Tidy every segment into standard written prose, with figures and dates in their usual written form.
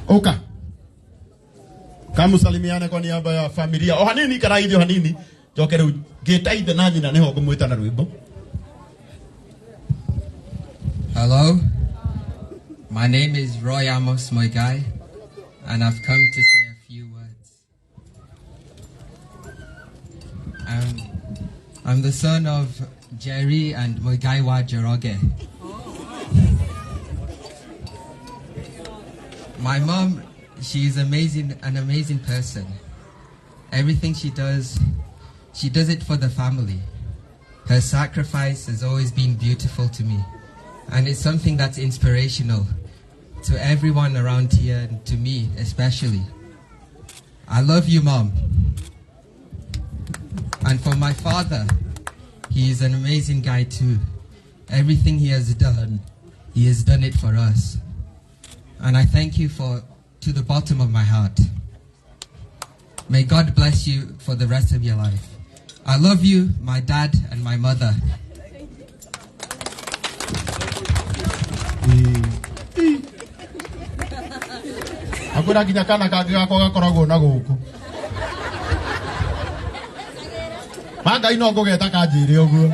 Uka. Kamusalimiane kwa niaba ya familia. O hanini karaithio hanini. Njoke riu ngĩta ithe na nyina niho ngũmwĩta na rwĩmbo. Hello, my name is Roy Amos Muigai, and I've come to say a few words. I'm the son of Jerry and Muigai wa Njoroge. My mom, she's amazing, an amazing person. Everything she does it for the family. Her sacrifice has always been beautiful to me, and it's something that's inspirational to everyone around here and to me especially. I love you, Mom. And for my father, he is an amazing guy too. Everything he has done, he has done it for us. And I thank you for to the bottom of my heart. May God bless you for the rest of your life. I love you, my dad and my mother. Akwĩra nginya kana kangĩ gakwa gakoragwo na gũkũ. Ma Ngai no ngũgeta kanjĩre ũguo.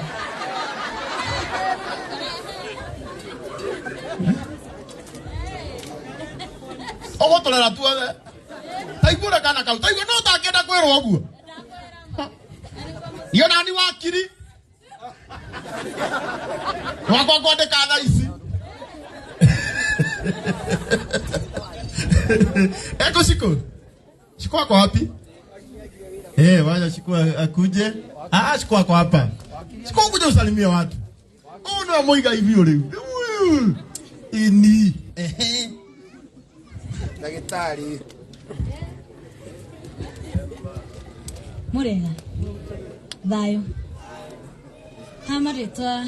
Ũgũtũrera tuothe. Taigua kana kau, taigua no ũtangĩenda kwĩrwo ũguo. Niĩ ona ni wakiri. Wakwa kwandĩka thaa ici. Eko Shiko. Shiko ako wapi? Eh, wacha Shiko akuje. Ah, Shiko ako hapa. Shiko kuja usalimie watu. Huyu ndio Muigai biũ rĩu. Ini. Ehe. Ndagĩtarĩ. Murega thayũ ha marĩtwa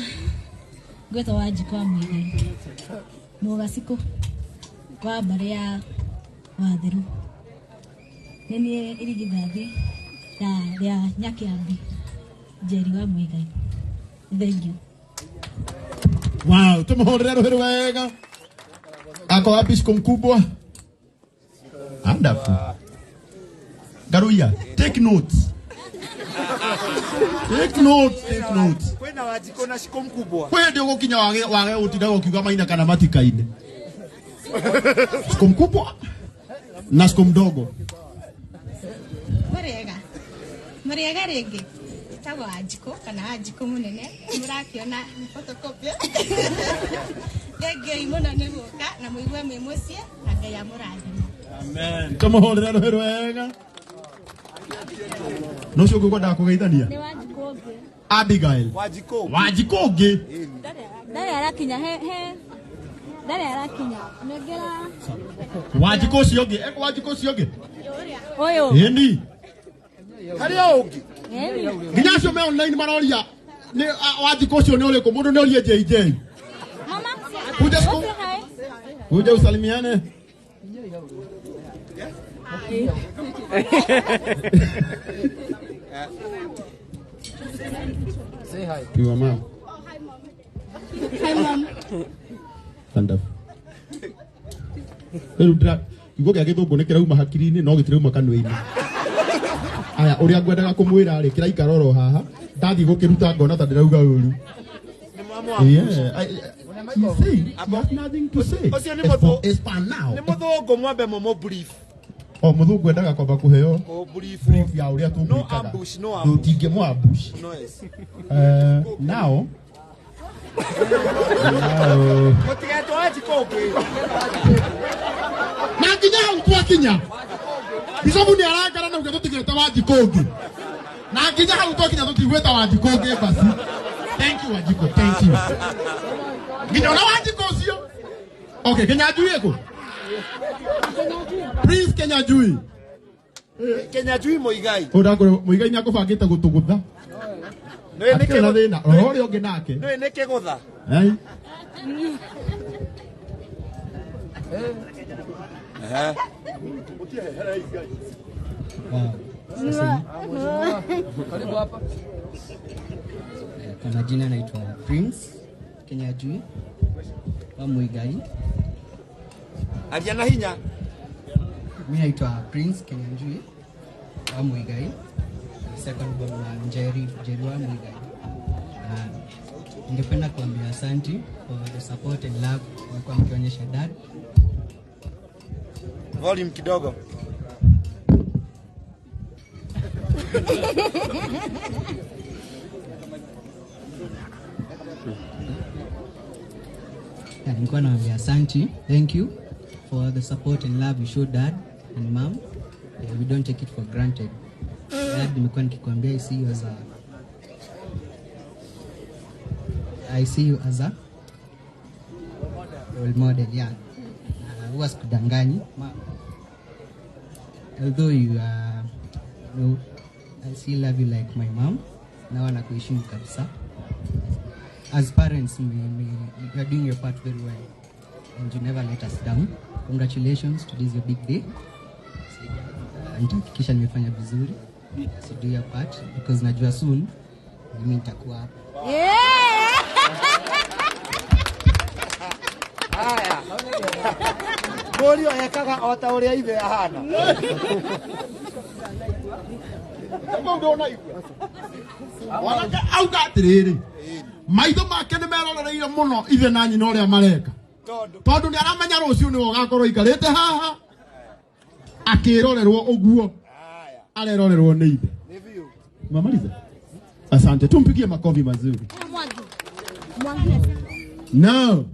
ngwĩtwo Wanjikũ wa Muigai Mũgacikũ wa mbarĩ ya Watheru. Nĩ niĩ irigithathi ya rĩa Nyakĩambi Njeri wa Muigai. Thank you. Wow, tumuhũrĩre rũhĩ wega. Ako wapi Shiko mkubwa? Wonderful. Garuya, take notes. Take notes, take notes. Kwĩna Wanjikũ na Shiko mkubwa. Kwĩ hĩndĩ ũgũkinya wage wage gũtindaga ũkiuga maina kana matikaine. Shiko mkubwa na Shiko mdogo. Mũrĩega. Mũrĩega rĩngĩ. Njĩtagwo Wanjikũ kana Wanjikũ mũnene. Mũrakĩona nĩ photocopy. Thengiũi mũno nĩ gũka na mũigue mwĩ mũciĩ na Ngai amũrathime. Amen. Tumuhũrĩre rũhĩ wega. No ũcio ũngĩ ũkwendaga kũgeithania? Nĩ Wanjikũ ũngĩ. Abigail. Wanjikũ. Wanjikũ ũngĩ. Ndarĩ arakinya he he ndarĩ arakinya nengera. Wanjikũ ũcio ũngĩ. Eko Wanjikũ ũcio ũngĩ. Ũyũ. Ĩni. Harĩ o ũngĩ. Ĩni. Nginya acio me online maroria nĩ Wanjikũ ũcio nĩ ũrĩkũ? Mũndũ nĩ orie JJ. Mama. Kuja siku. Kuja usalimiane. Say hi. Your mom. Hi, Mom. Wonderful. Rĩu ndĩra kiugo gĩa gĩthũngũ nĩ kĩrauma hakiri-inĩ no gĩtirauma kanua-inĩ. Aya, ũrĩa ngwendaga kũmwĩra rĩ kĩraikara oro haha, ndathiĩ gũkĩruta ngona ta ndĩrauga ũru. Yeah, he said he has nothing to say. Ũcio nĩ It's for- mũthũ- it's for now. Nĩ mũthũngũ mwambe mũmũ brief. O mũthũngũ endaga kwamba kũheo Kũ brief. brief ya ũrĩa No tũgwĩkaga. ambush, no ambush. Tũtingĩmũ ambush. No yes. Now, Mũtigetwo Wanjikũ ũngĩ. Na nginya hau twakinya bicobu nĩ arangara na uge tũtigĩte Wanjikũ ũngĩ, na nginya hau twakinya tũtigwĩta Wanjikũ ũngĩ. Basi, thank you Wanjikũ, thank you. Nginya ona Wanjikũ ũcio. Okay, Kenyanjui ĩkũ? Please, Kenyanjui. Kenyanjui Muigai. Ũndakũrĩ Muigai nĩ akũbangĩte gũtũgũtha. Nĩũĩ nĩ Hatirĩ na kĩgũ- thĩna, rora ũrĩa ũngĩ nake. Nĩũĩ nĩ kĩgũtha. Ai. Ehe. Karibu hapa. Kwa majina naitwa Prince Kenyanjui wa Muigai. Aria na hinya. Mi naitwa Prince Kenyanjui wa Muigai, second born wa Njeri, Njeri wa Muigai. Ningependa kuambia asanti for the support and love mmekuwa mkionyesha dad. Volume kidogo. Yeah, nilikuwa naambia asanti, thank you for the support and love you show dad and mom. Yeah, we don't take it for granted. Dad, nimekuwa nikikwambia I see you as a role model, yeah. Huwa sikudanganyi. Although you are, no, I still love you like my mom. Na nakuheshimu kabisa. As parents, you are doing your part very well, and you never let us down. Congratulations, today is your big day. Nitahakikisha nimefanya vizuri. So do your part because najua soon mimi nitakuwa hapa. Yeah. Haya. Mũriũ ekaga o ta ũrĩa ithe ahana. Mwanake auga atiriri, maitho make nĩ merorereire mũno ithe na nyina ũrĩa mareka, Tondũ tondũ nĩ aramenya rũciũ nĩwe ũgakorwo aikarĩte haha akĩrorerwo ũguo haya arerorerwo nĩ ithe. nĩ biũ. Umemaliza? Asante, tumpigie makofi mazuri. Mwangi. Mwangi. Now,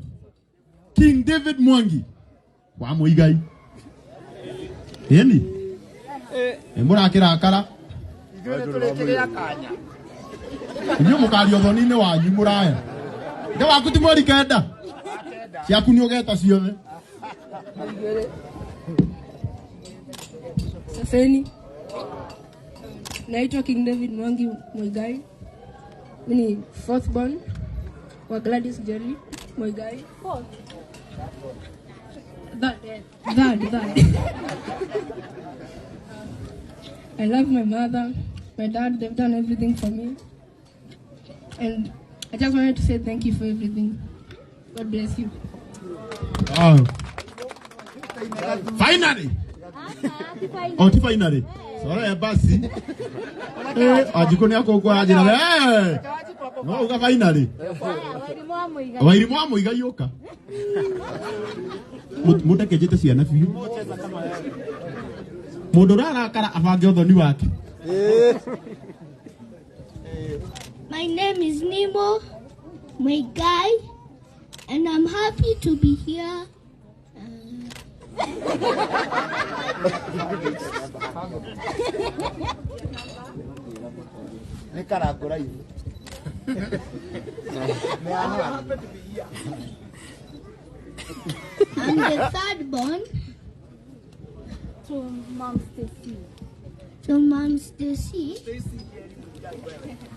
King David Mwangi wa Muigai. Ĩni nĩ mũrakĩrakara. Ithuĩ nĩ tũrĩkĩrĩa kanya. Inyuĩ mũkaria ũthoni-inĩ wanyu mũraya. Ithe waku ti mweri 9 ciaku nĩ ũgeta ciothe. Saseni, naitwa King David Mwangi Muigai. Mimi ni fourth born wa Gladys Jerry Muigai. Third, third, third. I love my mother, my dad. They've done everything for me, and I just wanted to say thank you for everything. God bless you. Oh. Finally. Oh, ti finally. Sorry basi. Wanjikũ nĩ akũngwa njĩra. No uga finally. Wairimu wa Muigai. Wairimu wa Muigai ũka. Mũtekenjete ciana biũ. Mũndũ ũrarakara abange ũthoni wake. My name is Nemo Muigai, and I'm happy to be here. Nĩ karangũ raihu. I'm the third born To Mom Stacy. to Mom Stacy.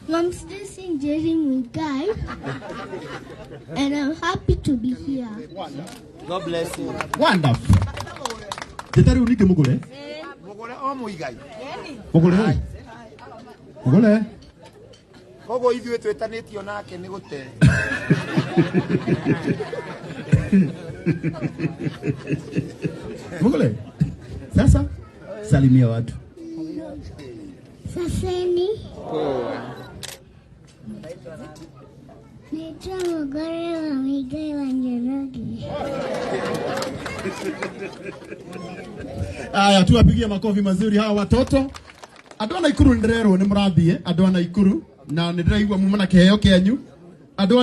Mom Stacy and Jerry Muigai, and I'm happy to be here. God bless you. Wonderful. Njĩta rĩu ningĩ mũgũre. Mũgũre o Muigai. Mũgũre. Mũgũre. Koguo ithuĩ twĩtanĩtio nake nĩ gũte. Mũgũre. Sasa salimia watu. Saseni. Naitwa Mugore wa Muigai wa Njoroge. Aya, tuwapigie makofi mazuri hawa watoto. Andũ a Naikuru nĩ ndĩrerwo nĩ mũrathiĩ, andũ a Naikuru, na nĩ ndĩraigua muma na kĩheo kĩanyu. Andũ a